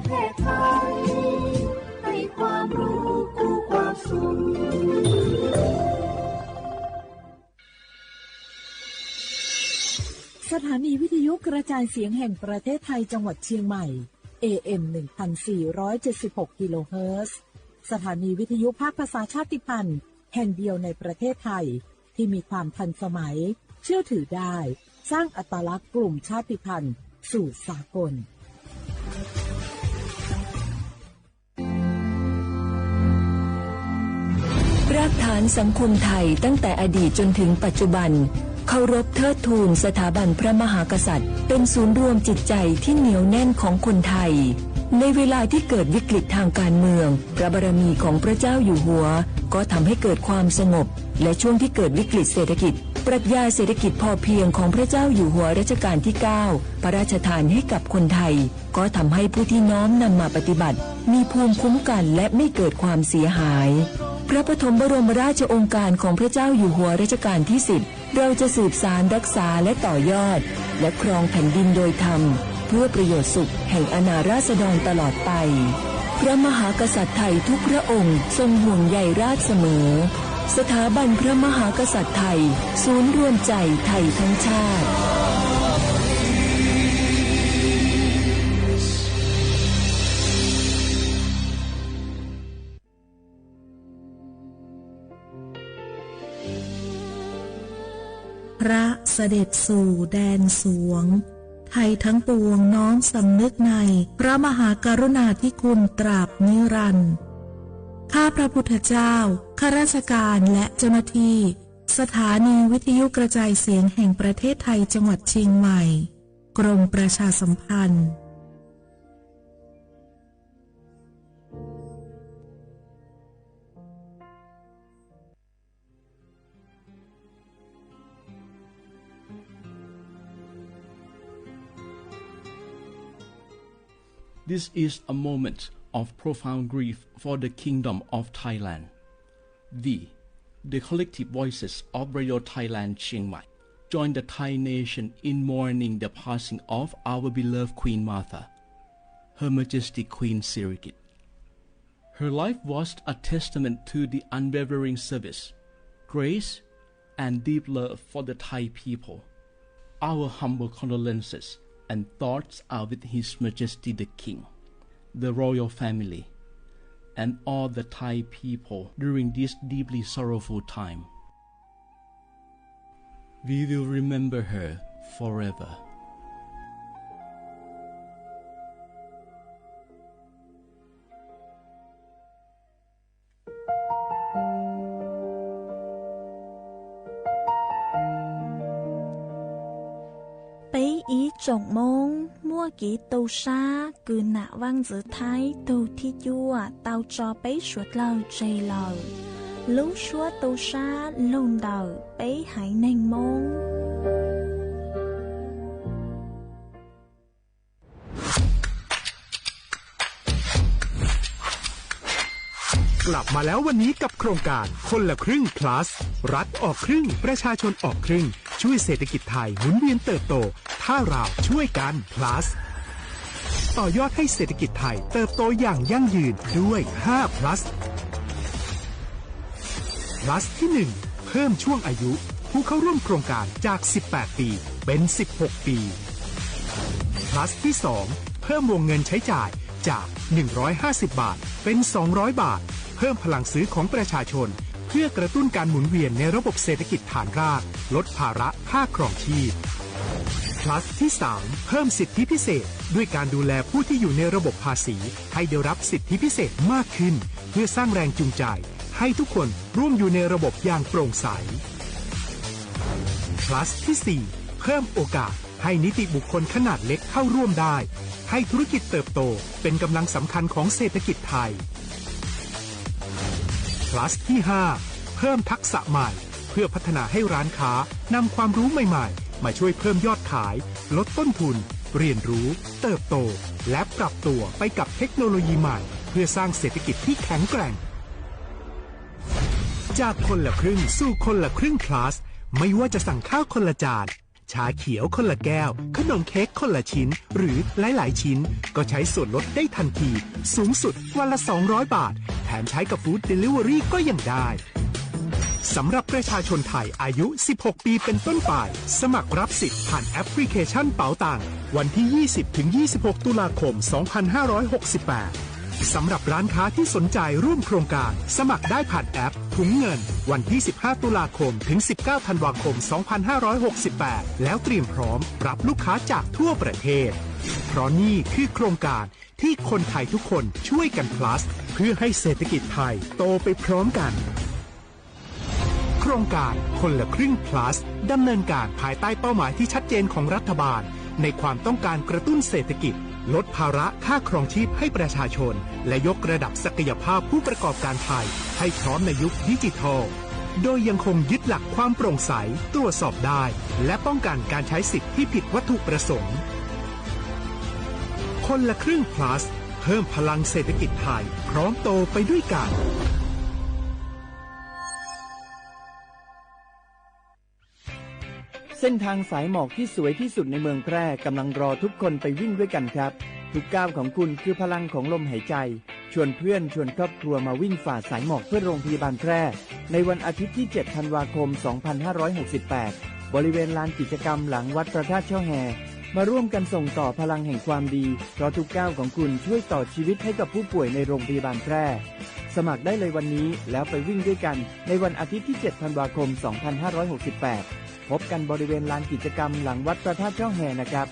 เทศไทยให้ความรู้คู่ความสุข สถานีวิทยุกระจายเสียงแห่งประเทศไทยจังหวัดเชียงใหม่ เอ เอ็ม หนึ่งพันสี่ร้อยเจ็ดสิบหก กิโลเฮิรตซ์ สถานีวิทยุภาคภาษาชาติพันธุ์แห่งเดียวในประเทศไทย ที่มีความทันสมัย เชื่อถือได้ สร้างอัตลักษณ์กลุ่มชาติพันธุ์สู่สากล รากฐานสังคมไทยตั้งแต่อดีตจนถึงปัจจุบัน เคารพเทิดทูนสถาบันพระมหากษัตริย์ เป็นศูนย์รวมจิตใจที่เหนียวแน่นของคนไทย ในเวลาที่เกิดวิกฤตทางการเมือง พระบารมีของพระเจ้าอยู่หัว ก็ทำให้เกิดความสงบ และช่วงที่เกิดวิกฤตเศรษฐกิจ ปรัชญาเศรษฐกิจพอเพียงของพระเจ้าอยู่หัวรัชกาลที่เก้า พระราชทานให้กับคนไทย ก็ทำให้ผู้ที่น้อมนำมาปฏิบัติ มีภูมิคุ้มกันและไม่เกิดความเสียหาย พระปฐมบรมราชโองการของพระเจ้าอยู่หัวรัชกาลที่สิบ เราจะสืบสานรักษาและต่อยอด และครองแผ่นดินโดยธรรม เพื่อประโยชน์สุขแห่งอาณาราษฎรตลอดไป พระมหากษัตริย์ไทยทุกพระองค์ทรงห่วงใยราษฎร์เสมอ สถาบันพระมหากษัตริย์ไทย ศูนย์รวมใจไทยทั้งชาติ พระเสด็จสู่แดนสวง ไทยทั้งปวงน้อมสำนึกในพระมหากรุณาธิคุณตราบนิรันดร์ ข้าพระพุทธเจ้า ข้าราชการและเจ้าหน้าที่ สถานีวิทยุกระจายเสียงแห่งประเทศไทยจังหวัดเชียงใหม่ กรมประชาสัมพันธ์ This is a moment of profound grief for the Kingdom of Thailand. We, the collective voices of Radio Thailand Chiang Mai, join the Thai nation in mourning the passing of our beloved Queen Mother, Her Majesty Queen Sirikit. Her life was a testament to the unwavering service, grace, and deep love for the Thai people. Our humble condolences and thoughts are with His Majesty the King, the royal family, and all the Thai people during this deeply sorrowful time. We will remember her forever. ปีอีสองโมง muaj kev tu sab kws nam vaj ntxwv Thaib tug thib cuaj tau tso peb suav dlawg tseg lawm. Lub suab tu sab lug ntawm peb haiv neeg Moob. กลับมาแล้ววันนี้กับโครงการคนละครึ่ง plus รัฐออกครึ่ง ประชาชนออกครึ่ง ช่วยเศรษฐกิจไทยหมุนเวียนเติบโต ถ้าเราช่วยกัน plus ต่อยอดให้เศรษฐกิจไทยเติบโตอย่างยั่งยืนด้วย ห้า plus plus ที่ หนึ่ง เพิ่มช่วงอายุผู้เข้าร่วมโครงการจาก สิบแปด ปี เป็น สิบหก ปี plus ที่ สอง เพิ่มวงเงินใช้จ่ายจาก หนึ่งร้อยห้าสิบ บาท เป็น สองร้อย บาท เพิ่มพลังซื้อของประชาชน เพื่อกระตุ้นการหมุนเวียนในระบบเศรษฐกิจฐานราก ลดภาระค่าครองชีพ plus ที่ สาม เพิ่มสิทธิพิเศษ ด้วยการดูแลผู้ที่อยู่ในระบบภาษี ให้ได้รับสิทธิพิเศษมากขึ้น เพื่อสร้างแรงจูงใจ ให้ทุกคนร่วมอยู่ในระบบอย่างโปร่งใส plus ที่ สี่ เพิ่มโอกาสให้นิติบุคคลขนาดเล็กเข้าร่วมได้ ให้ธุรกิจเติบโต เป็นกำลังสำคัญของเศรษฐกิจไทย plus ที่ ห้า เพิ่มทักษะใหม่ เพื่อพัฒนาให้ร้านค้านำความรู้ใหม่ๆ มาช่วยเพิ่มยอดขาย ลดต้นทุน เรียนรู้ เติบโต และปรับตัวไปกับเทคโนโลยีใหม่ เพื่อสร้างเศรษฐกิจที่แข็งแกร่ง จากคนละครึ่งสู่คนละครึ่ง plus ไม่ว่าจะสั่งข้าวคนละจาน ชาเขียวคนละแก้ว ขนมเค้กคนละชิ้น หรือหลายๆชิ้น ก็ใช้ส่วนลดได้ทันที สูงสุดวันละสองร้อยบาท แถมใช้กับ Food Delivery ก็ยังได้ สำหรับประชาชนไทยอายุ สิบหก ปีเป็นต้นไป สมัครรับสิทธิ์ผ่านแอปพลิเคชันเป๋าตัง วันที่ ยี่สิบถึงยี่สิบหก ตุลาคม สองพันห้าร้อยหกสิบแปด สำหรับร้านค้าที่สนใจร่วมโครงการ สมัครได้ผ่านแอปถุงเงิน วันที่ สิบห้า ตุลาคม ถึง สิบเก้า ธันวาคม สองพันห้าร้อยหกสิบแปด แล้วเตรียมพร้อมรับลูกค้าจากทั่วประเทศ เพราะนี่คือโครงการที่คนไทยทุกคนช่วยกัน plus เพื่อให้เศรษฐกิจไทยโตไปพร้อมกัน โครงการคนละครึ่ง plus ดำเนินการภายใต้เป้าหมายที่ชัดเจนของรัฐบาล ในความต้องการกระตุ้นเศรษฐกิจ ลดภาระค่าครองชีพให้ประชาชน และยกระดับศักยภาพผู้ประกอบการไทย ให้พร้อมในยุคดิจิทัล โดยยังคงยึดหลักความโปร่งใส ตรวจสอบได้ และป้องกันการใช้สิทธิ์ที่ผิดวัตถุประสงค์ คนละครึ่ง plus เพิ่มพลังเศรษฐกิจไทย พร้อมโตไปด้วยกัน เส้นทางสายหมอกที่สวยที่สุดในเมืองแพร่กำลังรอทุกคนไปวิ่งด้วยกันครับ ทุกก้าวของคุณคือพลังของลมหายใจ ชวนเพื่อนชวนครอบครัวมาวิ่งฝ่าสายหมอกเพื่อโรงพยาบาลแพร่ ในวันอาทิตย์ที่ เจ็ด ธันวาคม สองพันห้าร้อยหกสิบแปด บริเวณลานกิจกรรมหลังวัดพระธาตุช่อแฮ มาร่วมกันส่งต่อพลังแห่งความดี เพราะทุกก้าวของคุณช่วยต่อชีวิตให้กับผู้ป่วยในโรงพยาบาลแพร่ สมัครได้เลยวันนี้แล้วไปวิ่งด้วยกัน ในวันอาทิตย์ที่ เจ็ด ธันวาคม สองพันห้าร้อยหกสิบแปด พบกันบริเวณลานกิจกรรมหลังวัดพระธาตุช่อแฮนะครับ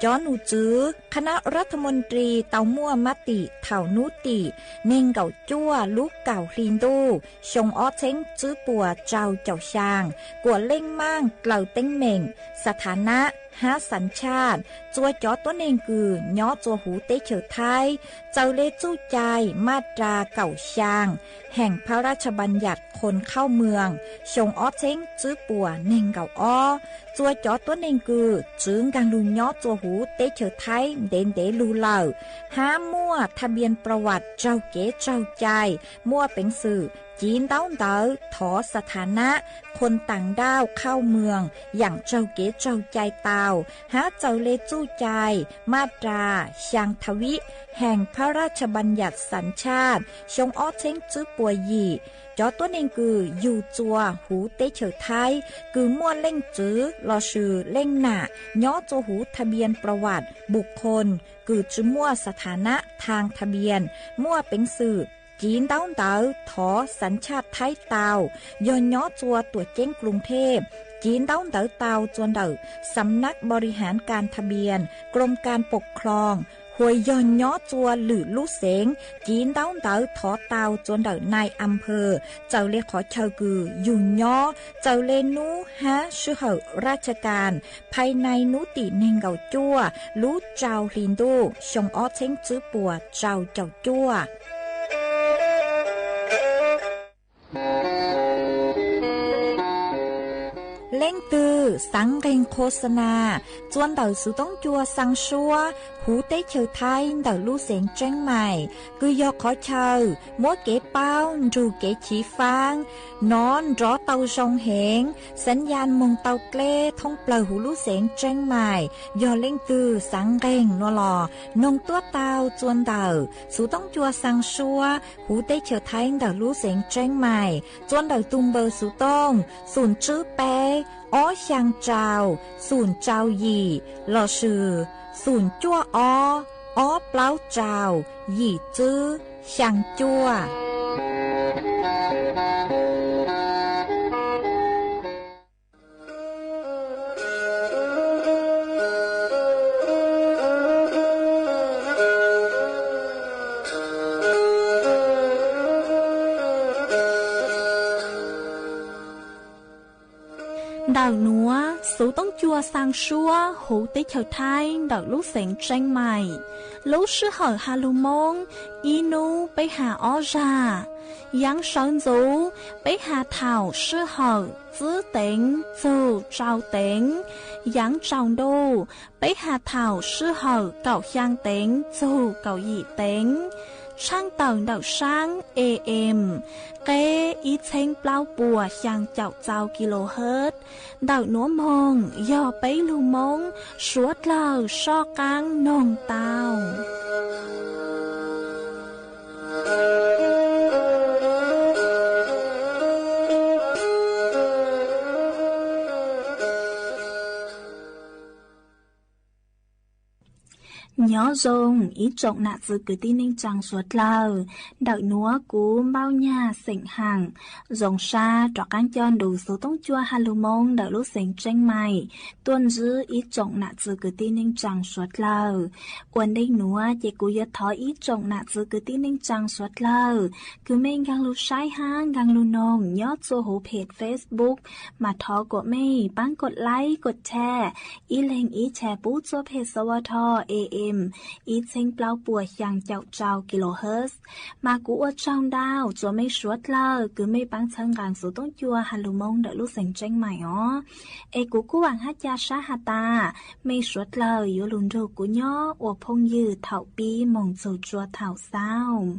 Cov num tswv คณะรัฐมนตรี tau muaj mab tim thaum hnub tim neeg nkaum cuaj lub kaum hli ntuj xyoo ob txheeb tswb puas rau caum xyaa, kuam leej maaj dlaws teeb meem, สถานะ hab สัญชาติ txua cov tuab neeg kws nyob txua huv teb chaws Thaib, txawm le txuj cai maj ras kaum xyaa แห่งพระราชบัญญัติคนเข้าเมือง xyoo ob txheeb tswb puas neeg nkaum ob, txua cov tuab neeg kws txwv nkaag lug nyob txua huv teb chaws Thaib ntev ntev lug lawm, hab muaj ทะเบียนประวัติ raug kev raug cai muaj peev xwm civ ntaub ntawv thov สถานะ คนต่างด้าวเข้าเมือง yaam raug kev raug cai tau, hab txawm le txuj cai maj ras xyaa ทวีต แห่งพระราชบัญญัติสัญชาติ xyoo ob txheeb tswb puas yim. Cov tuab neeg kws yug txua huv teb chaws Thaib kws muaj leej txwv lossis leej nam nyob txua huv ทะเบียนประวัติบุคคล kws tsi muaj สถานะทางทะเบียน muaj peev xwm civ ntaub ntawv thov สัญชาติ Thaib tau, yog nyob txua tuam ceeb กรุงเทพ civ ntaub ntawv tau txua ntawm สำนักบริหารการทะเบียน กรมการปกครอง hos yog nyob txua lwm lub xeev civ ntaub ntawv thov tau txua ntawm นายอำเภอ txawm le qhov chaw kws yug nyob, txawm le hnub hab sij hawm ราชการ ภายใน hnub tim neeg nkaum cuaj lub rau hli ntuj xyoo ob txheeb tswb puas rau caum cuaj. Leej twg xaav nqeeg โฆษณา txua ntawm xuv toob cua xaa suab huv teb chaws Thaib ntawm lub xeev Tseeb Mais, kws yog qhov chaw muab kev paub nrug kev chiv faab nov nrov tau zoo heev, สัญญาณ moog tau dleb thoob plawg huv lub xeev Tseeb Mais. Yog leej twg xaav nqeeg no los noog tuab tau txua ntawm xuv toob cua xaa suab huv teb chaws Thaib ntawm lub xeev Tseeb Mais, txua ntawm tug npawb xuv tooj xoom tswb peb ob xyaa rau xoom rau yim lossis xoom cuaj ob ob plaub rau yim tswb xyaa cuaj. Ntawm nuav xuv toob cua xaa suab huv teb chaws Thaib ntawm lub xeev Tseeb Mais. Lub sij hawm has lug Moob ib nub peb has ob zag. Yaav sawv ntxuv peb has thaum sij hawm txwb teev txug tsau teev. Yaav tsaus ntuj peb has thaum sij hawm kaum xyaa teev txug kaum yim teev. tshaaj tawm ntawm saab A M qeb ib txheeb plaub puas xyaa caum rau kilohertz. Ntawm nuav moog yog peb lug Moob suav dlawg soj qaab noog tau. Nyob zoo ib tsoom nam txwv kwv tij neej tsaa suav dlawg. Ntawm nuav kuv Npauj Nyag xeem Haam zoo sab rov qaab coj nrug xuv toob cua ha lug Moob ntawm lub xeev Tseeb Mais tuaj ntsib ib tsoom nam txwv kwv tij neej tsaa suav dlawg. Ua ntej nuav ces kuv yuav thov ib tsoom nam txwv kwv tij neej tsaa suav dlawg kws mej nkaag lug saib hab nkaag lug noog nyob txhua huv phem Facebook mas thov kuas mej paab kov like kov share ib leeg ib share pub txhua phem xov ua tho A M ib txheeb plaub puas xyaa caum rau kilohertz. Mas kuv ua tsaug ntau txhua mej suav dlawg kws mej paab txhawb nqaa xuv toob cua ha lug Moob ntawm lub xeev Tseeb Mais os. Es kuv kuj vaam hab ca sab has tas mej suav dlawg yuav lug nrug kuv nyob ua phooj ywg thaum pib moog txug tsua thaum xaus.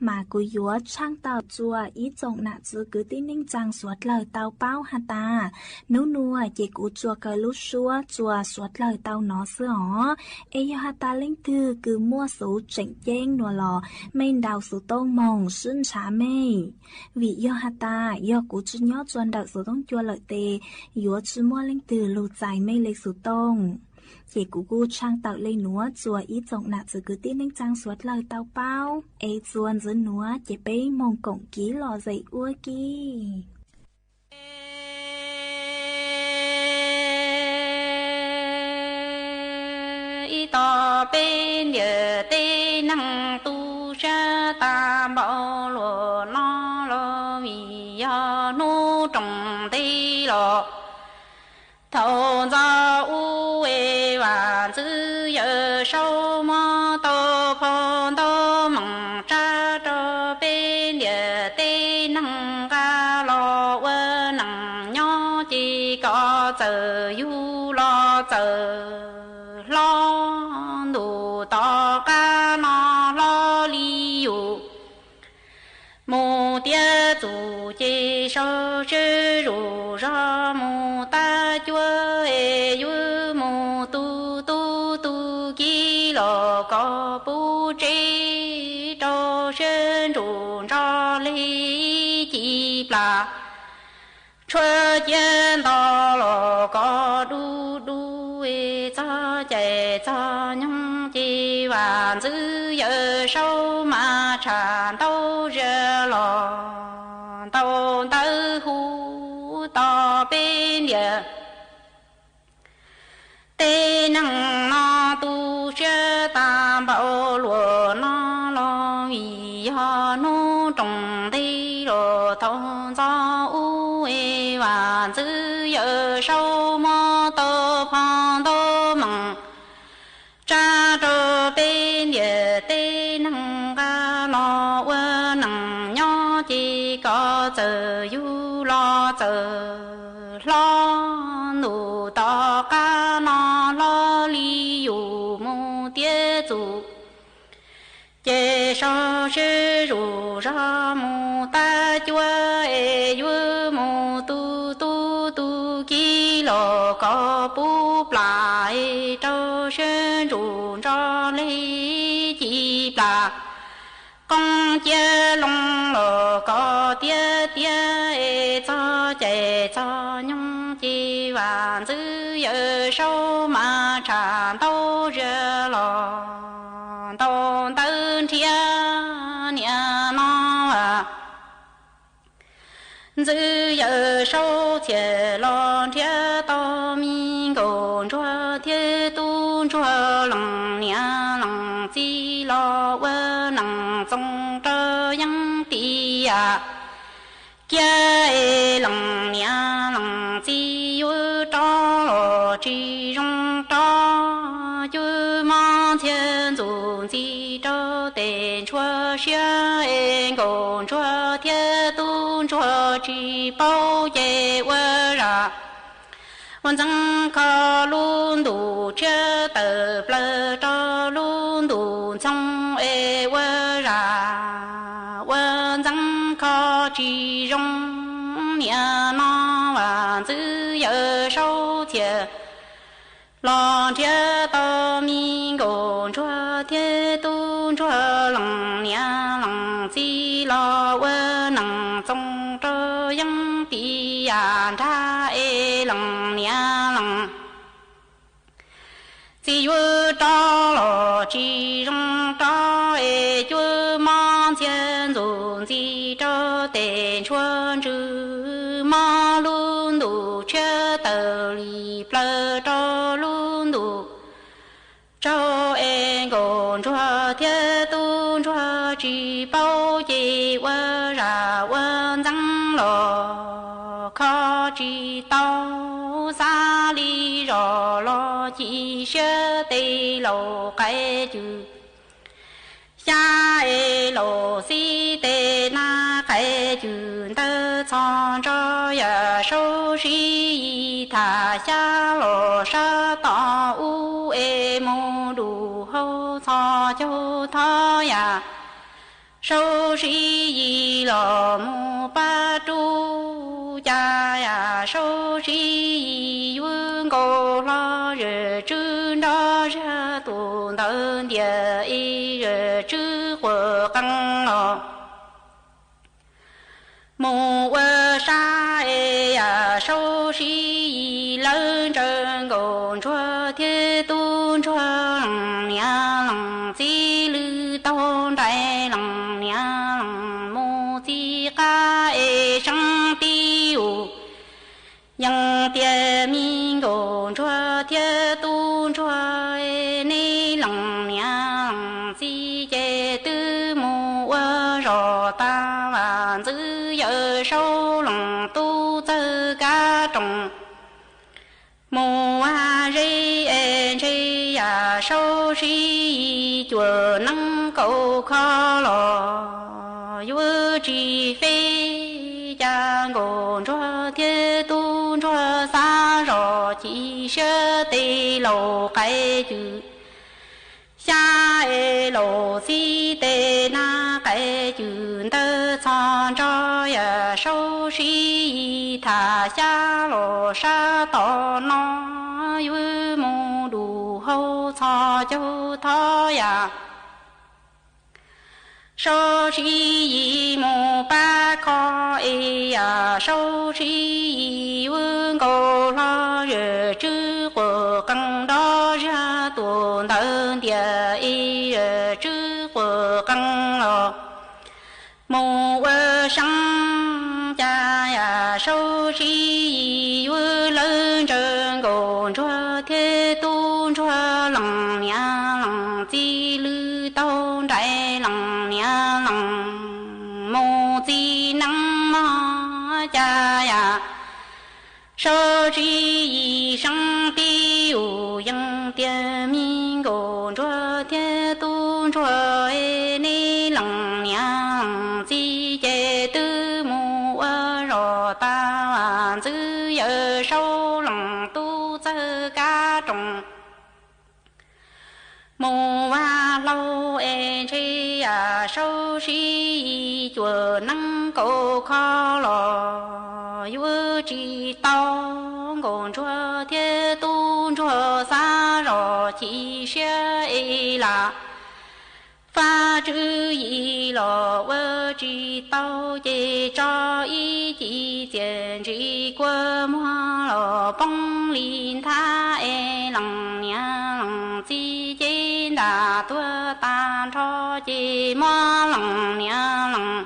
Mas kuv yuav tshaaj tawm txhua ib tsoom nam txwv kwv tij neej tsaa suav dlawg tau paub has tas nub nuav ces kuv tsuas kaw lub suab txhua suav dlawg tau nov xwb os. Es yog has tas leej twg kws muaj xuv tseem ceeb nuav los mej ntaus xuv tooj moog sib ntshav mej. Vim yog has tas yog kuv tsi nyob txhua ntawm xuv toob cua lawm tes yuav tsi muaj leej twg lug txais mej le xuv tooj. Ces kuv kuj tshaaj tawm le nuav txhua ib tsoom nam txwv kwv tij neej tsaa suav dlawg tau paub. Es txhua ntxiv nuav ces peb moog koom kiv los zem ua ke. Ib tog peb ntiam teb neeg tu siab tag npaum luag no los vim yog nub roos ntev los thaum ntxov ub es vam ntxwv yawm saub muab tau phau ntau meem tsa rau peb ntiam teb neeg nqa los ua neej nyob ces kom txawm yug los txawm hlob ntuj tom qab no hlob li yus. Mus tiav txus ces sau seb zuj zog mus tag cuab es yuav mus tu tub tu kiv los kom puv tsev rau sab ntsum ntsog li ci plas. Tshuav ciav nto los kom du du es txog cai txog nyoog ces vam ntxwv yawm saub mas tsham ntau zag los ntau ntawv hu tog peb ntiam teb neeg no tu siab tag npaum luag no los vim yog hnub roos ntev los thaum ntxov ub es vam ntxwv yawm saub muab tau phau ntau meem tsa rau peb ntiam teb neeg nqa los ua neej nyob ces kom txawm yug los txawm hlob ntuj tom qab no hlob li yus mus tiav txus ces sau seb zuj zog mus tag cuab es yuav mus tu tub tu kiv los kom puv plas es rau sab ntsum ntsog li ci plas. Qoob ciav loo los kom tiav tiav es txog cai txog nyoog ces vam ntxwv yawm saub mas tsham ntau zag los ntau ntawv nrhiav niaj no. Ntxwv yawm saub txhiaj los nrhiav tau me nkauj ntsuag thiab tub ntsuag leej niam leej txiv los ua neej txoos rau yeeb tim yam. Cia es leej niam leej txiv yuav rov los tsis zoo rov, cuab mob ntxhiab ntxuj ntxiv rau tes ntsuag siab es nkauj ntsuag thiab tub ntsuag tsis paub ces ua zam ua ntxeev kho lub ntuj tshiab tawm plaws rau lub ntuj ntxhoo es ua zam niam no, Vam Ntxwv Yawm Saub txhia los nrhiav tau me nkauj ntsuag thiab tub ntsuag leej niam leej txiv los ua neej txoos rau yeeb tim yam nrag es leej niam leej txiv yuav rov los tsis zoo rov es cuab mob ntxhiab ntxuj ntxiv rau tes ntshua ntswg mob lub ntuj tshiab tawm li plaws rau lub ntuj tsaug es nkauj ntsuag thiab tub ntsuag tsis paub ces ua zaj ua ntxeev los kho tsis tau xav li zos los ci siab tes laus qaib cwm xya es laus xib tes nab qaib cwm ntawd txhos ntso yam saub sib yig tham xya los sab tom ub es mus dum hau txhos caug thov yam saub sib yig los mus pab rub cas yam saub sib yig yuav nkaus hlo zam tswb nrov zag tus ntawd ntiag ib zam tswb quas qees los mus ua sab es yam saub sib yig lawv ntsaws nkauj ntsuag thiab tub ntsuag leej niam leej txiv lwm taug nraim leej niam leej mus txiv qab es seeb tib ub yeej tias me nkauj ntsuag thiab tub ntsuag nej leej niam leej txiv ces twb mus ua zos tas Vam Ntxwv Yawm Saub leej tub txawj kab roos mus ua zeb es ntshe yam saub sib yig cuam neeb kaum kho los yuav tsis feb cas nkauj ntsuag thiab tub ntsuag xav zos ci siab tes laus qaib cwm xya es laus xib tes nab qaib cwm ntawd txhos ntso yam saub sib yig tham xya los sab tom no yuav mus dum hau txhos caug thov yam saub sib yig mus pab kho es yam saub sib yig yuav nkaus hlo zam tswb quas qees nrov zag tus ntawd ntiag ib zam tswb quas qees los mus ua seeb cas yam saub sib yig yuav lawv ntsaws nkauj ntsuag thiab tub ntsuag leej niam leej txiv lwm taug nraim leej niam leej mus txiv neeb mog cas yam saub sib yig seeb tib ub yeej tias me nkauj ntsuag thiab tub ntsuag nej leej niam leej txiv ces twb mus ua zos tas Vam Ntxwv Yawm Saub leej tub txawj kab roos mus ua hlau es ntshe yam saub sib yig cuam neeb kaum kho los yuav tsis tau nkauj ntsuag thiab tub ntsuag xav zos ci siab es lam fab tswv yim los ua tsis tau ces tso ib ci txias ntsis kua muag los poob li nthab es leej niam leej txiv ces ntam tuag tag nrho ces muab leej niam leej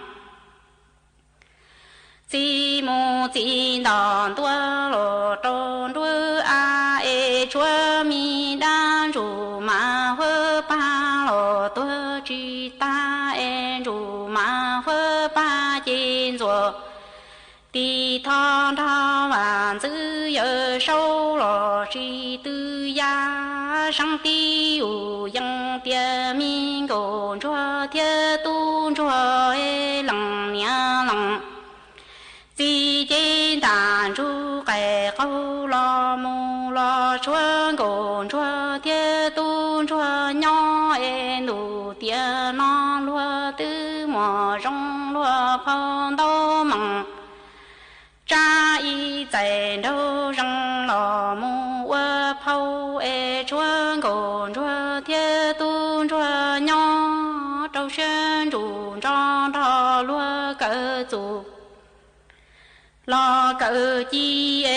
txiv mus txiv ntom ntua los rau nruab av es tshuav me dab ntsuj mas huab pag los tuag tsis tag es ntsuj mas huab pag ces ntxuav tiv thov nrog Vam Ntxwv Yawm Saub los tsis twv yam seeb tib ub yeej tias me nkauj ntsuag thiab tub ntsuag leej niam leej txiv ces ntam ntsug qais qaug los mus los tshuav nkauj ntsuag thiab tub ntsuag nyob es ntuj tiam no luag twb muaj zoo luag phau ntau meej txais nraug zees los mus ua phauj es tshuav nkauj ntsuag thiab tub ntsuag nyob rau siab ntsus nrog nrog luag kawm txuj los kawm ci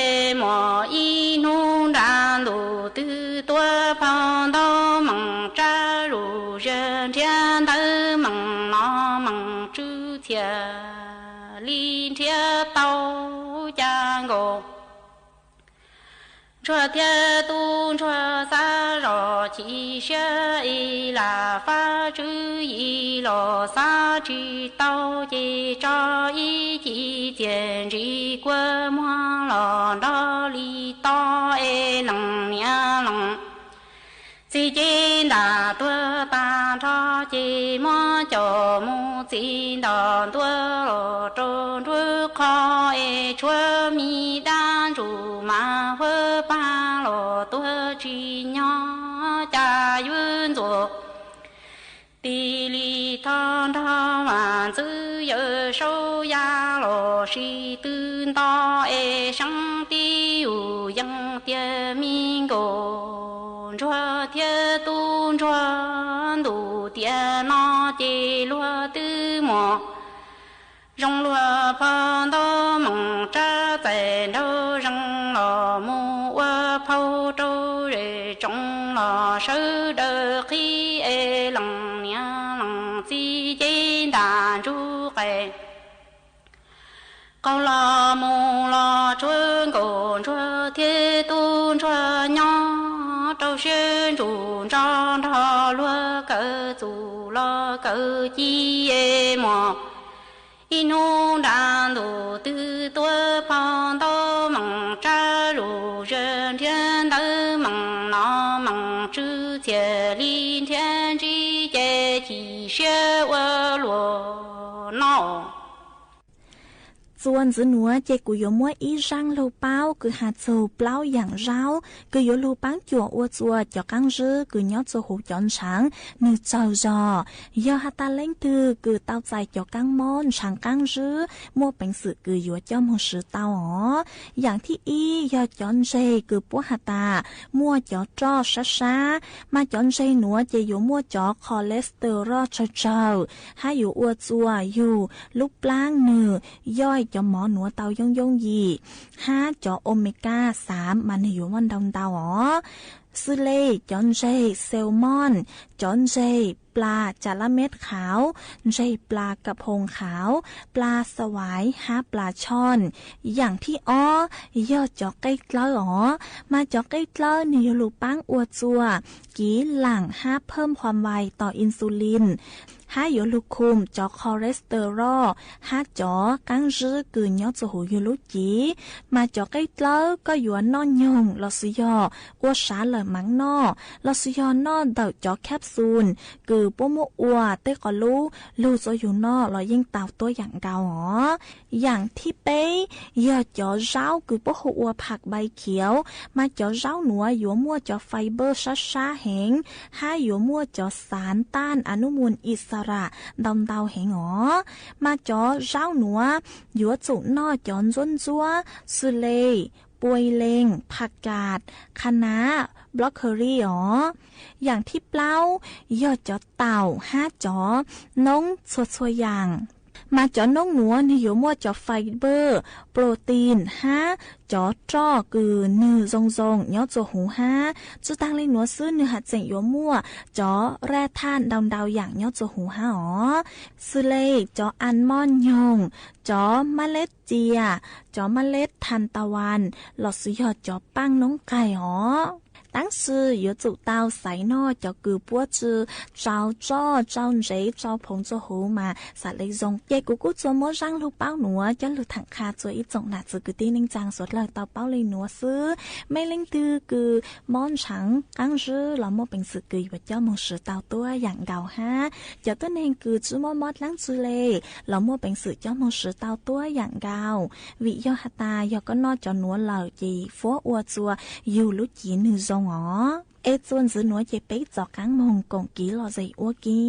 es muaj ib hnub nra ntuj twb tuaj phau ntau meem tsab lus zag nrhiav ntawv meem no meem tswv txhiaj li nrhiav tau cas nkaus. Ntsuag thiab tub ntsuag xav zoj chim siab ib lam fab tswv yim los xav tsis tau ces tso ib ci txiaj ntsig kua muag los nrog li to es leej niam leej txiv ces ntam tuag tag nrho ces muab coj mus txiv nto ntua los rau nruab qhov es tshuav me dab ntsuj mas huab pag los tuag tsis nyob cas yuav ntxuav. Tis li thov nrog mas ntxwv yawm saub ya los sis twb nto es seeb tib yus yeej tiag me nkauj ntsuag thiab tub ntsuag ntuj tiam no ces luag twb muaj zoo luag phau ntau meem tsab txais nraug zees los mus ua phauj rau zej tsoom los sawv daws qhib es leej niam leej txiv ces ntam ntsuj qais qaug los mus los tshuav nkauj ntsuag thiab tub ntsuag nyob rau siab ntsus nrog nrog luag kawm txuj los kawm ci es muaj ib hnub nra ntuj twb tuaj phau ntau meem tsab lus zag nrhiav ntawv meem no meem tswv txhiaj li nrhiav ntsib ces chim siab ua luaj no. Txuas ntxiv nuav ces kuv yuav muab ib zaaj lug paub kws has txug plaub yaam zaub kws yuav lug paab cuam ua txuas cov qaab zib kws nyob txuas huv cov ntshaav nwg tsaug zog. Yog has tas leej twg kws tau txais cov kaab mob ntshaav qaab zib, muaj peev xwm kws yuav coj moog swv tau os. Yaam thib ib yog cov ntseg kws puab has tas muaj cov roj sab sab, mas cov ntseg nuav ces yuav muaj cov cholesterol tsawg tsawg, hab yuav ua txuas yug lub plaab nwg yoj cov mov nuav tau yooj yooj yim, hab cov omega xaav mas nwg yuav muaj ntau ntau os. Xws le cov ntseg salmon, cov ntseg plas cas lab meb qhauv, ntseg plas ka phoo qhauv, plas xawais hab plas chon. Yaam thib ob yog cov qeb dlawb os, mas cov qeb dlawb nwg yuav lug paab ua txuas kiv laam hab phawm khuam vais tos insulin, hab yuav lug khum cov cholesterol hab cov qaab zib kws nyob txuas huv yug lub cev. Mas cov qeb dlawb koj yuav noj nyoog lossis yog ua sav lawm maam noj, lossis yog noj ntawm cov capsule kws puab muab ua tej quas lub lug txuas yug noj los yeej tau tuab yaam nkaus os. Yaam thib peb yog cov zaub kws puab hu ua pham npai khiav, mas cov zaub nuav yuav muaj cov fiber sab sab heev, hab yuav muaj cov xaav taj a nub mus i xa ram ntau ntau heev os. Mas cov zaub nuav yuav tsum noj cov ntxuab ntxuab xws le puai lees, pham kas, qha nav, broccoli os. Yaam thib plaub yog cov taum hab cov noob txhua txhua yaam. Mas cov noob nuav nwg yuav muaj cov fiber, protein hab cov roj kws nwg zoo zoo nyob txuas huv hab. Tsi taag le nuav xwb nwg has tseem yuav muaj cov raj thaj ntau ntau yaam nyob txuas huv hab os, xws le cov almond nyoog, cov mab leb txias, cov mab leb than ta vas, lossis yog cov paaj noob qaig os. Tab sis yuav tsum tau xaiv noj cov kws puab tsi tsau roj tsau ntsev tsau phoov txuas huv mas xam le zoo. Ces kuv kuj tsuas muab zaaj lug paub nuav coj lug thaam qha txua ib tsoom nam txiv kwv tij neej tsaa suav dlawg tau paub le nuav xwb. Mej leej twg kws mob ntshaav qaab zib los muaj peev xwm kws yuav coj moog swv tau tuab yaam nkaus hab. Cov tuab neeg kws tsi muaj mob dlaab tsi le los muaj peev xwm coj moog swv tau tuab yaam nkaus, vim yog has tas yog koj noj cov nuav lawm ces fuab ua txuas yug lub cev nwg zoo os. Es txuas ntxiv nuav ces peb rov qaab moog koom kiv lom zem ua ke.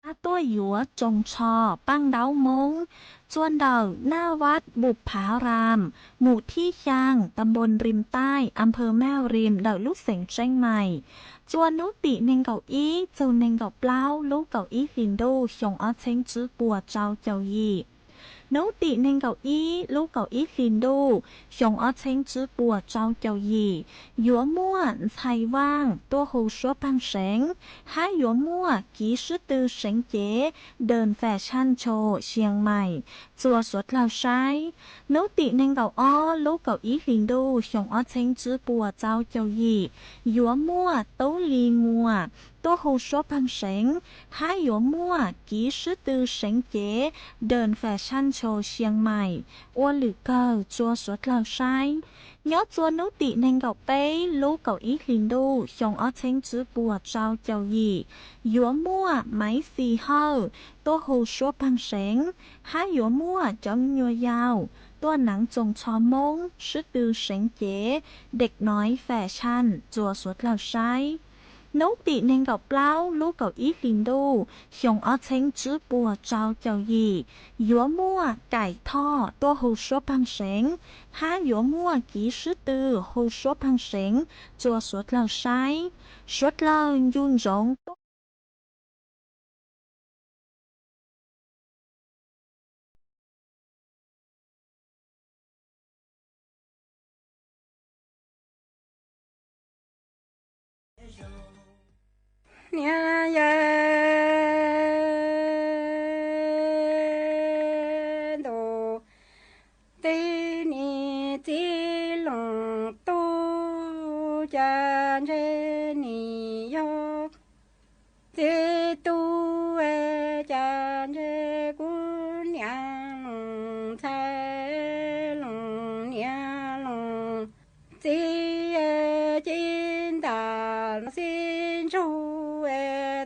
Pab tuaj yuav tsoos tsho paj ntaub Hmoob txua ntawm Naj Vaj Npum Phav Ram, mus thib xyaa, ta npoo Rim Taij, a phawv Maj Rim, ntawm lub xeev Tseeb Mais. Txua hnub tim nees nkaum ib txug nees nkaum plaub lub kaum ib hlis ntuj xyoo ob txheeb tswb puas rau caum yim. Hnub tim nees nkaum ib lub kaum ib hlis ntuj xyoo ob txheeb tswb puas rau caum yim, yuav muaj ntxhais vaaj tuaj hu suab pheej seev, hab yuav muaj kiv sib tw seev cev Đờn Fashion Show Siang Mais txua suav dlawg saib. Hnub tim nees nkaum ob lub kaum ib hlis ntuj xyoo ob txheeb tswb puas rau caum yim, yuav muaj Tub Lis Muas tuaj hu suab pheej seev, hab yuav muaj kiv sib tw seev cev Đờn Fashion Show Siang Mais ua lwm kawg txua suav dlawg saib. Nyob txua hnub tim nees nkaum peb lub kaum ib hlis ntuj xyoo ob txheeb tswb puas rau caum yim, yuav muaj Maiv Xis Hawj tuaj hu suab pheej seev, hab yuav muaj cov me nyuam yaus tuaj naav tsoos tsho Hmoob sib tw seev cev Dej Noiv Fashion txua suav dlawg saib. Hnub tim nees nkaum plaub lub kaum ib hlis ntuj xyoo ob txheeb tswb puas rau caum yim, yuav muaj Kaim Thoj tuaj hu suab pheej seev, hab yuav muaj kiv sib tw hu suab pheej seev txua suav dlawg saib. Suav dlawg ncu ntsoov tuaj Niam yawg ntuj, tij nim txiv Loos Tub, cas ntshe nim yog txiv tub, cas ntshe kuv niam Loos ntxhais, Loos niam Loos txiv, ci ntas xib ntsug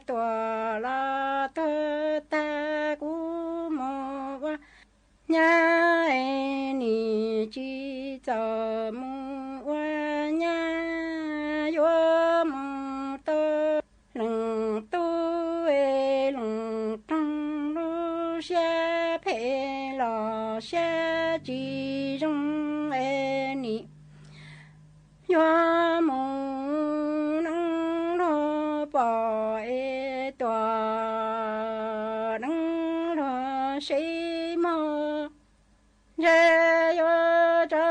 tuam los tuag tag, kuv mus ua nyab es nim tsis txawj mus ua nyab, yuav mus tau Loos Tub es Loos Roog, lub siab phem los siab tsis zoo es nim yuav mus neeb luag pom es tuam neeb luag sib mog, ntshe yuav tso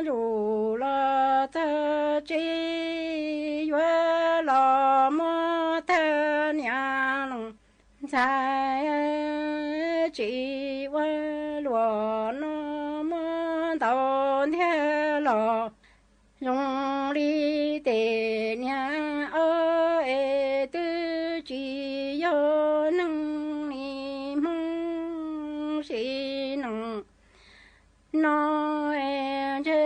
ntsuj los txog tsev, yuav los muab tag niam Loos ntxhais, tsis ua luaj no muab ntaus ntiag los zoo li tej niag ob es twb tsis yog neeg li Hmoob sim neej no es ntshe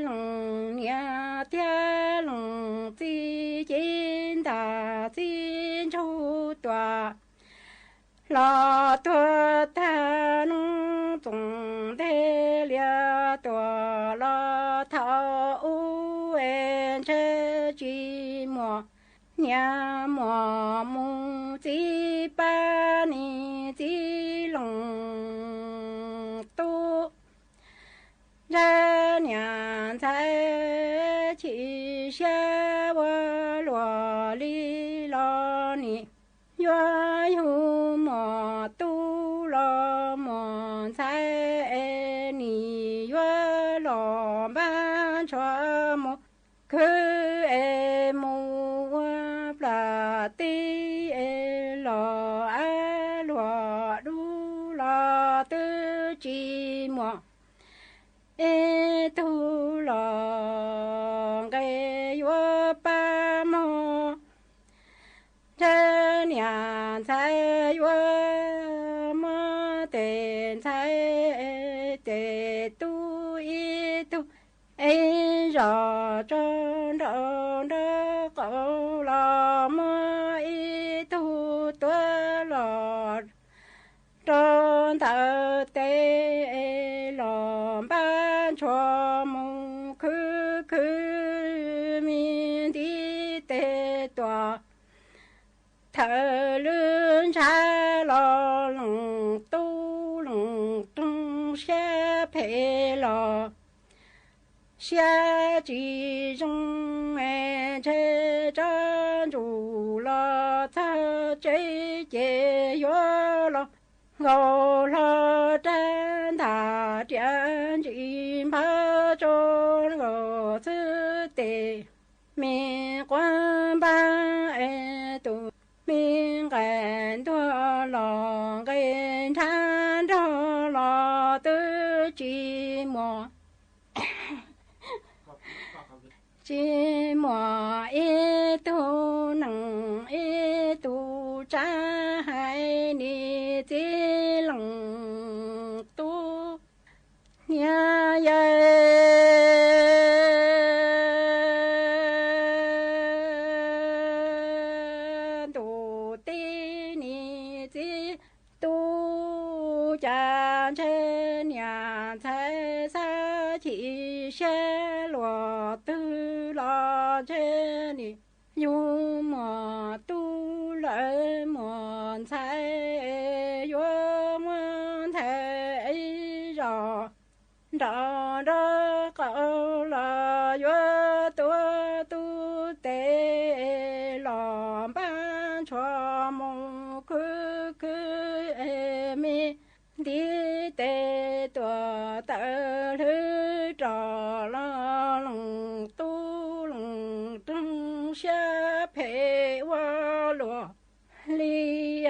Loos niam thiab Loos txiv ci ntas txiv ntsug tuam los tuag tag, Loos Txoos nteg lias tuam los thaum ub es ntshe tsis muaj niam muaj mus, txiv pab nim txiv Loos Tub, ntshe niam ntxhais chim siab ua luaj li los nim yuav yug muaj tub los muaj ntxhais es nim yuav los npaj ntshua mus khwv es mus ua plam teb es los ab luag dub los twb tsis muaj ib tug los nqe yuav pab mog. Ntshe niam ntxhais yuav muab tej ntxhais tej tub ib tug ib zos tso nrau nraub qaum los muab ib tug tuav los rau ntawm tes los npaj ntshua mus khwv khwv me ntiv tes tuam thawm lwm ntshav phem los siab tsis zoo, ntshe tsab ntsuj los txog tsev ces yuav los nkaus hlo rab ntaj riam ntsis npab tso nkaus xwb tes me quav npab es tus me nqaim ntuag los nqe nrhab nrog los twb tsis muaj, tsis muaj ib tug neeg ib tug tsab hais nim txiv leej tub niam yawm ntuj teb nim txiv tub cas ntshe niam ntxhais xav chim siab luag twg los ntshe nim yug muaj tub lawm muaj ntxhais yuav muab ntxhais ib zos nrov nrov qaum los yuav tuav tub tes los npab ntshua mus khwv khwv me ntiv tes tuam tawm hlwb rov los leej tub leej roog siab phem ua luaj li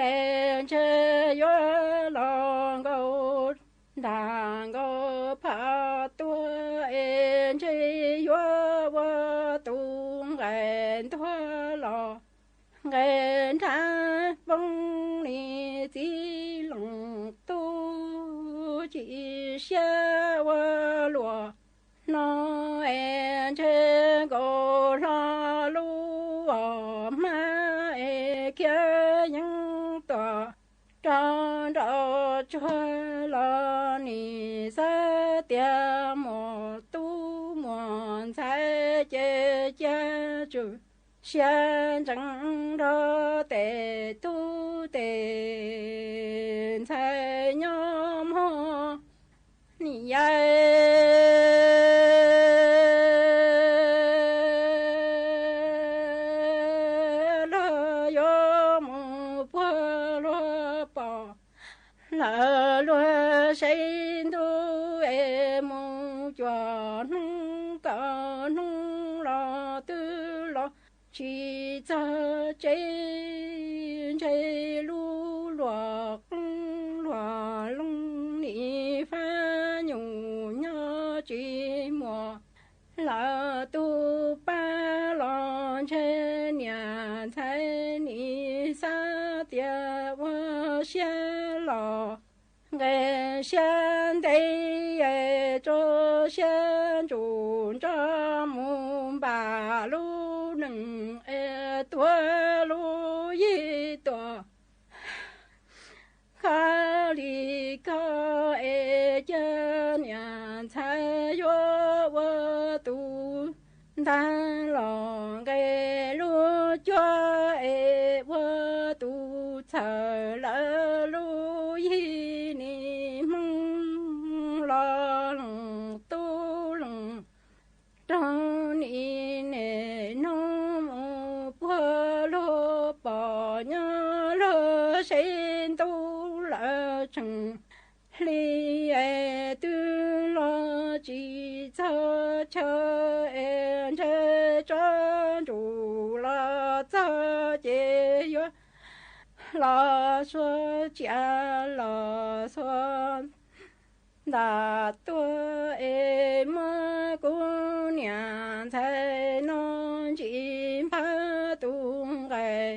es ntshe yuav los nkaus ntaj nkaus phaj tuag es ntshe yuav ua tus nqaim ntuag los nqe nrhab npoob li txiv leej tub chim siab ua luaj no es ntshe nkaus hlo lub hmab es khiav yeeb tuaj rov nraum tsuag los nim xav tias muaj tub muaj ntxhais ces cia tsum siab ntsees nrog tes tub tes ntxhais nyob mog nim yawm luag yuav mus puag luag pom lawm luag saib ntuj es mus cuaj hnub kaum hnub los twb los tsis txog tsev ntshe lub luag qoob luag loo nim fab nyuj nyob tsis muaj lawm tus pab los ntshe niam ntxhais nim xav tias ua siab los nqe siab ntev tso siab ntsum nrog mus npam lub neej es tuav lub yig tuaj kho li kho es cia niam ntxhais yuav ua tus ntag los nqe lub cuab es ua tus txhawm lawm lub yig nim hmoo los leej tub leej roog nim niaj hnub mus puag luag pom nyob luag saib ntuj lawm tseem hli es twb los tsis txog chaw es ntshe tsob ntsuj los txog ces yuav los xuas tsiaj los xuas ntaj tuaj es muab kuv niam ntxhais no ntsis npab tus nqaim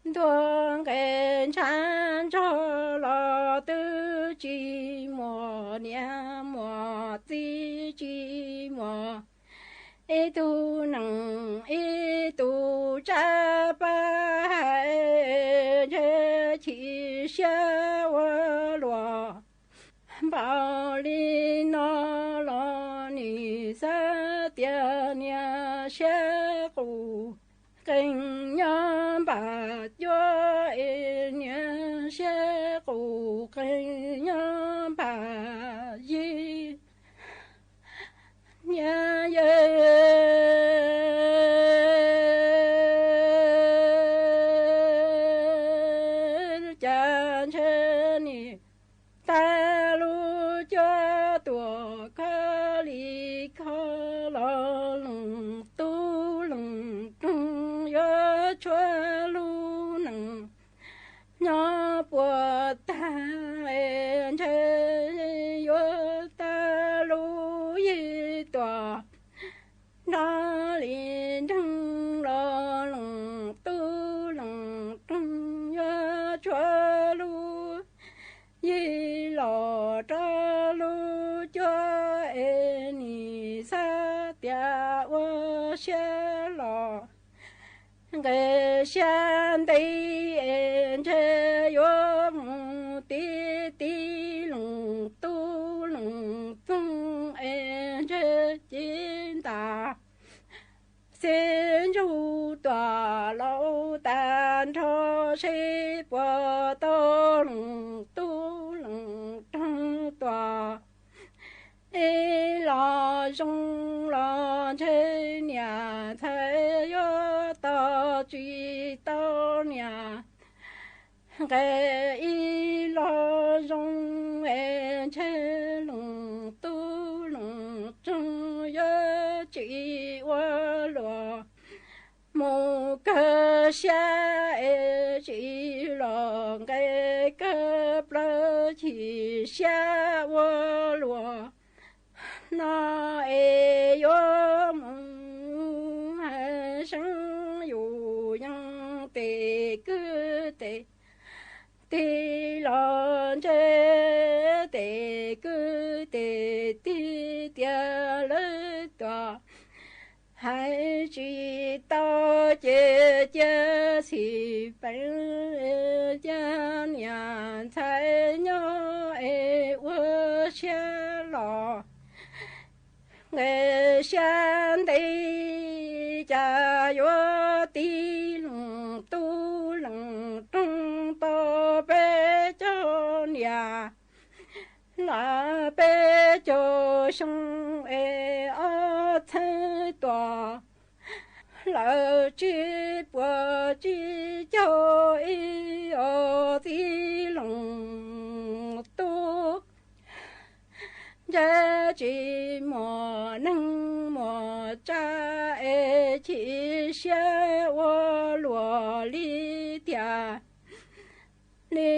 ntuag nqe ntshav ntsog los twb tsis muaj niam muaj txiv tsis muaj ib tug neeg ib tug tsab pab hais ntshe chim siab ua luaj npaum li no los nim xav tias niam siab qus qees nyob npam cuab es niam siab qus qees nyob npam yig Nqe xya ntev es ntshe yuav mus tib tib lees tub lees txeeg es ntshe ci ntas xib ntsug tuam laus tag nrho seb puas tau lees tub lees roog tuam ib los zoo los ntshe niam ntxhais yuav tau tsis tau niam. Nqe ib los zoo es ntshe lees tub lees roog yuav tsis ua luam mus kawg xya es tsis los nqe kawg plaws chim xya ua luam no es yuav mus hais seeb yus yeej tes kwj tes tig los ntshe tes kwj tes tig tias lawv tuam hais tsis tau ces cia xim peev cia niam ntxhais nyob es ua siab los. Nqe xya ntev cas yuav tib lees tub lees roog tau peb caug niam los peb caug xyoo es ob txheeb tuam lawm tsib puas tsib caug ib os txiv lees tub. Ntshe tsis muaj neeg muaj tsav es chim siab ua luam li tiag. Li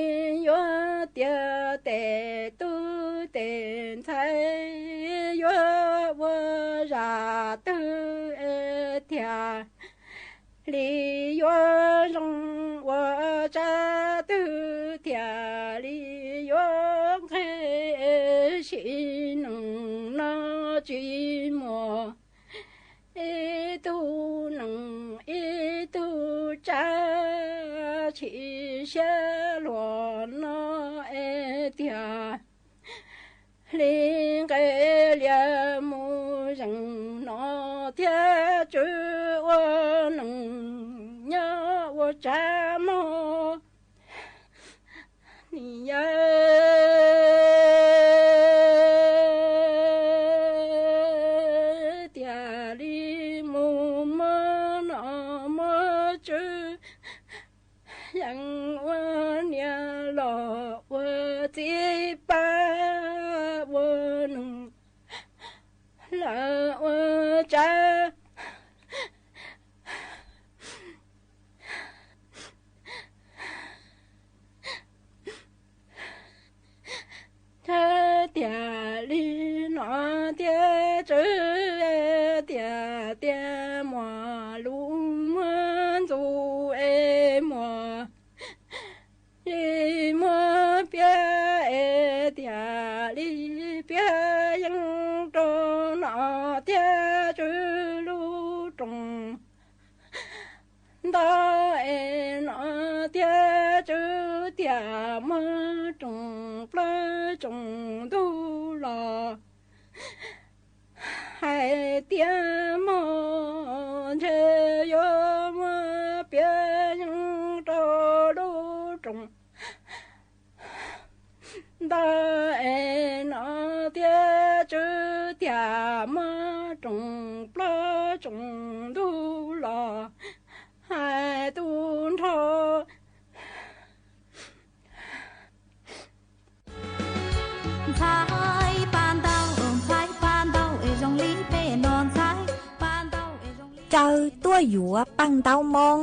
yuav tias tes tub tes ntxhais yuav ua zaj twg es tiag. Li yuav zoo ua tsav twg tiag li yuav nqe sim neej no tsis muaj ib tug neej ib tug tsav chim siab luam no es tiag. Li nqe lias mus zeem no thiab tswv ua neej nyob ua tsav mog. Niam yawm tiag li mus muab nom muab tswv, yeej ua niam los ua txiv pab ua neej lawm ua tsav. Txhawb tiag li no thiab tswv tiag tiag muaj lus muaj ntxuv es muaj li muab piav es tiag li piav yeej rau nom thiab tswv lub rooj ntau es nom thiab tswv tiag muab tsoom plaub tsoom ntug los hais tias mog ntshe yuav muab piav yeej rau lub rooj ntau es nom thiab tswv tiag muab tsoom plaub tsoom ntug los hais tu nrho. Ntxhais paj ntaub, ntxhais paj ntaub es zoo li peb no ntxhais paj ntaub es zoo li. Caw tuaj yuav paj ntaub Moob.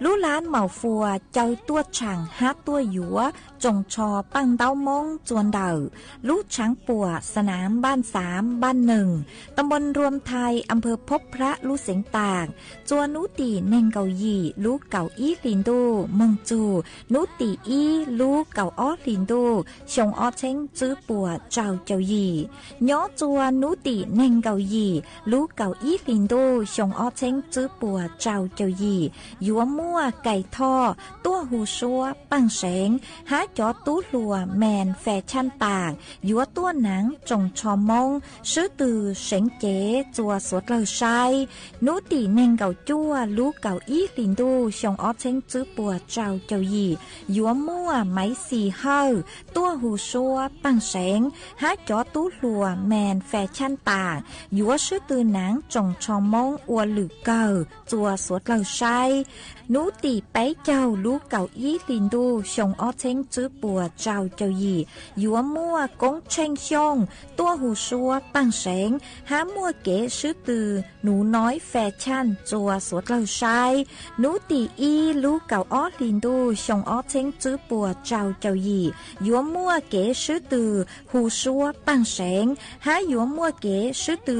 Lub lab Maus Fuas caw tuaj tshaam hab tuaj yuav tsoos tsho paj ntaub Moob txua ntawm lub tshaav puam Sanaam Npaaj Xaav, Npaaj Neeg, ta npoo Nruam Thais, am phawv Phob Phrab lub xeev Taam, txua nub tim neeg nkaum yim lub kaum ib hlis ntuj moog txug nub tim ib lub kaum ob hlis ntuj xyoo ob txheeb tswb puas rau caum yim. Nyob txua nub tim neeg nkaum yim lub kaum ib hlis ntuj xyoo ob txheeb tswb puas rau caum yim yuav muaj Kais Thoj tuaj hu suab Paaj Seev hab cov tub hluas Mens Fes Chaj Taam yuav tuaj naav tsoom tsho Moob swb tw seev cev txua suav dlawg saib. Nub tim neeg nkaum cuaj lub kaum ib hlis ntuj xyoo ob txheeb tswb puas rau caum yim yuav muaj Maiv Xis Hawj tuaj hu suab Paaj Seev hab cov tub hluas Mens Fes Chaj Taam yuav swb tw naav tsoom tsho Moob ua lwm kawg txua suav dlawg saib. Nub tim peb caug lub kaum ib hlis ntuj xyoo ob txheeb tswb puas rau caum yim yuav muaj Koob Tsheej Xyooj tuaj hu suab Paaj Seev hab muaj kev swb tw Nuv Noib Fes Chaj txua suav dlawg saib. Nub tim ib lub kaum ob hlis ntuj xyoo ob txheeb tswb puas rau caum yim yuav muaj kev swb tw hu suab Paaj Seev hab yuav muaj kev swb tw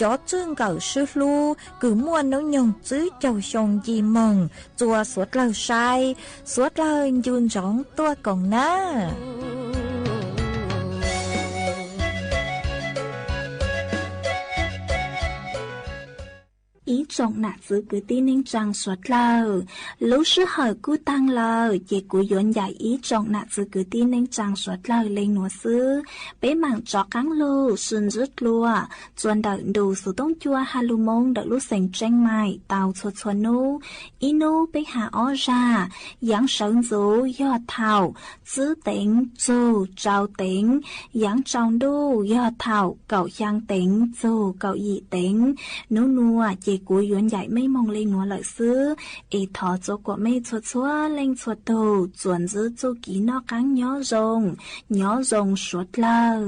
cov tswj nkawm swb hlub kws muaj hnub nyoog tswb caug xyoo nce moog txua suav dlawg saib. Suav dlawg ncu ntsoov tuaj koom nawb. Ib tsoom nam txwv kwv tij neej tsaa suav dlawg, lub sij hawm kuj taag lawm ces kuv yuav ncaim ib tsoom nam txwv kwv tij neej tsaa suav dlawg le nuav xwb. Peb maam rov qaab lug sib ntsib dlua txuas ntawm ntu xuv tooj cua ha lug Moob ntawm lub xeev Tsheej Maim tau txhua txhua nub. Ib nub peb has ob zag, yaav sawv ntxuv yog thaum tsib teev txug rau teev, yaav tsaus ntuj yog thaum kaum xyaa teev txug kaum yim teev. Nub nuav ces kuv yuav ncaim mej moog le nuav lawm xwb, es thov txua kuam mej txhua txhua leej txhua tug txuas ntsib txuj kev noj qaab nyob zoo, nyob zoo suav dlawg.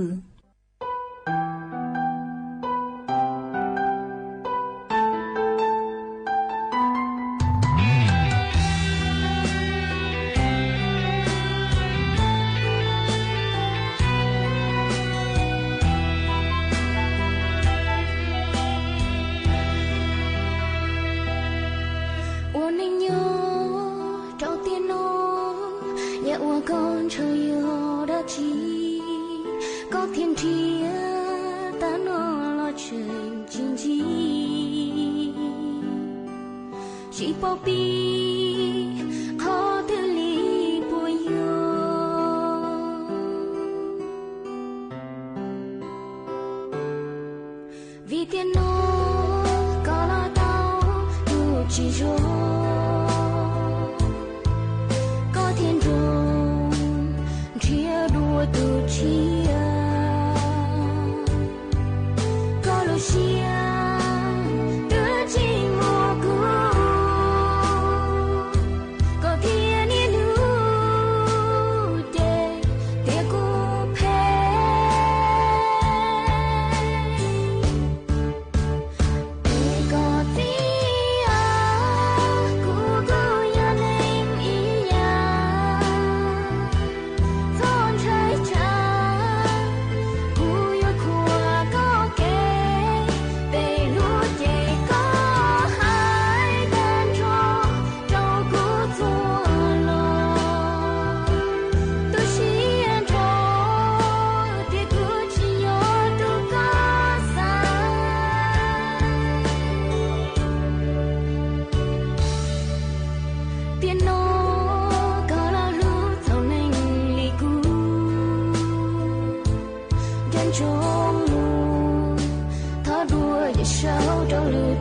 Ua neej nyob rau tiam no, yog ua koj ntshaw yog dab tsi, koj thiaj nrhiav tag no los tseem tsis ntsib. Tsis paub pib qhov twg li puas yog. Vim tiam no koj los tau tus tsis zoo, koj thiaj nrog nrhiav dua tus tshiab. Koj lub siab twb tsis muaj kuv, koj thiaj niaj hnub cem tias kuv phem. Es koj txiv, kuv kuj yog neeg ib yam, txhob ntshai tsam, kuv yuav khuam koj kev, peb lub cev koj hais tag nrho rau kuv txhua lo. Tu siab nrho tias kuv tsis nyob rau koj xav. Tiam no koj los hlub txaus neeg li kuv, nco ntsoov mus thov dua yawm saub rau lwm